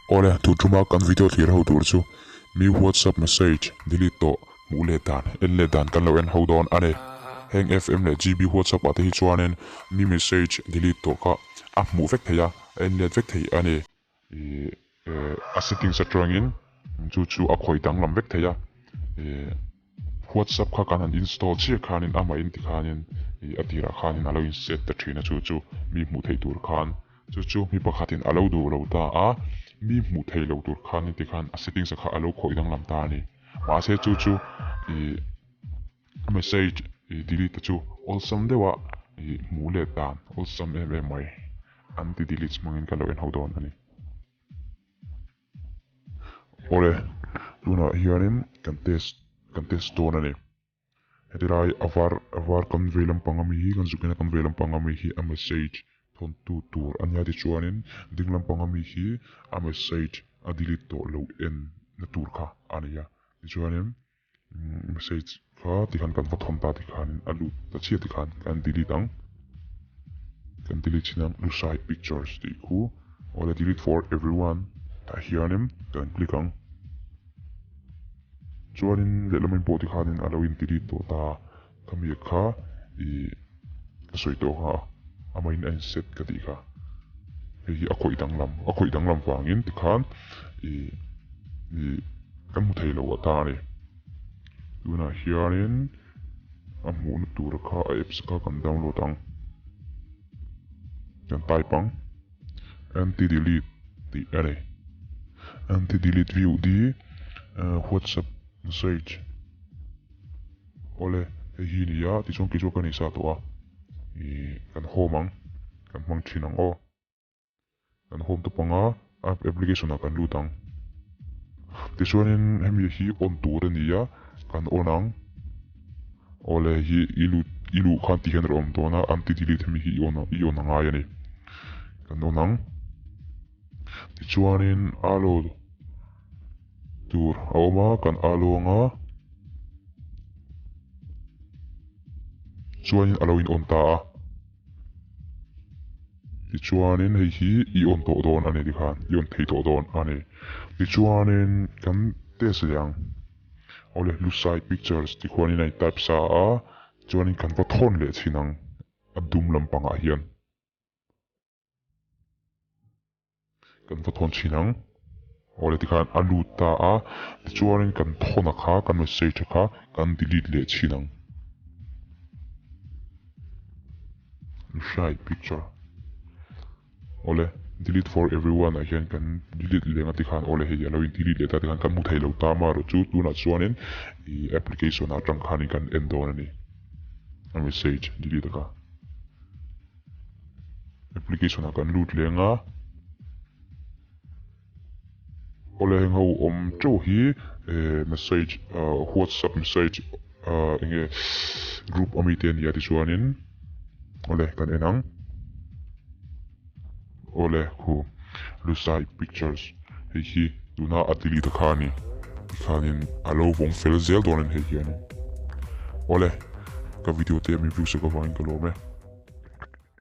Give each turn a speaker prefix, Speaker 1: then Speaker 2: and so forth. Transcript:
Speaker 1: Awle, tun tuma kan video thlir ho tur chu mi WhatsApp message delete tawh hmuh leh dan, en leh dan kan lo en ho dawn a ni. Heng FM leh GB WhatsApp ah te hi chuanin mi message delete tawh kha a hmuh vek thei a, a en let vek thei a ni. Ih a settings atangin chu chu a khawih danglam vek thei a. Ih WhatsApp kha kan han install chiah khanin amah in tikhanin ih a tirah khanin a lo in set ta thin a chu chu mi hmuh theih tur khan chu chu mi pakhatin a lo duh lo ta a mi hmuh theih loh tur khanin tikhan a settings ah kha a lo khawih danglam ta a ni. Mahse chu chu ih a message ih delete te chu awlsam deuha ih hmuh let dan awlsam em em mai anti delete hmangin ka lo en ho dawn a ni. Awle, tunah hianin kan test kan test dawn a ni. Heti lai a var a var kan vei lampang ami hi kan zuk ina kan vei lampang ami hi a message thawntu tur a nia tichuanin ding lampang ami hi a message a delete tawh lo en na tur kha a ni a. Tichuanin message kha tikhan kan va thawn ta tikhanin a lut ta chiah tikhan kan delete ang. Kan delete chin ang Lusai Pictures tih khu awle delete for everyone tah hianin kan click ang. Chuanin lehlam in pawh tikhanin a lo in delete tawh ta khami kha ih ka sawi tawh kha amahin a in set ka tih kha hei hi a khawih danglam a khawih danglam vangin tikhan ih ih kan hmu thei lo a ta a ni tunah hianin a hmuhna tur kha a apps kha kan download ang kan type ang anti delete tih a ni anti delete view di whatsapp message. Awle, hei hi ni a, tichuan kei chu ka nei sa tawh a, ih kan home ang, kan hmang thin ang aw. Kan home tawp ang a, app application ah kan lut ang. Tichuanin hemi hi on tur a ni a, kan on ang. Awle, hei hi i lut i luh khan ti hian a rawn awm dawn a, anti delete hemi hi i on i on a ngai a ni. Kan on ang. Tichuanin a load. Tur a awm a, kan alu ang a, chuanin a lo in on ta a, tichuanin hei hi i on tawh dawn a ni tikhan i on thei tawh dawn a ni, tichuanin kan test leh ang, awle Lusai pictures tikhuanin a in type sa a, chuanin kan va thawn leh chhin ang a dum lampangah hian. Kan va thawn thin ang. Awle tikhan a lut ta a, tichuanin kan thawn a kha, kan message a kha kan delete leh thin ang. Hriat picture. Awle delete for everyone ah hian kan delete leh ang a tikhan awle hei a lo in delete leh ta tikhan kan hmu thei lo ta amaherawh chu tunah chuanin ih application ah atang khanin kan en dawn a ni. A message delete a kha. Application ah kan lut leng a, awle heng ho awm teuh hi message whatsapp message eng nge group ami te ania tichuanin awle kan en ang awle khu Lusai pictures hei hi tuna a delete a kha a ni tikhanin a lo vawng fel zel dawn a ni hei hianin awle ka video te mi view sak avangin ka lawm e.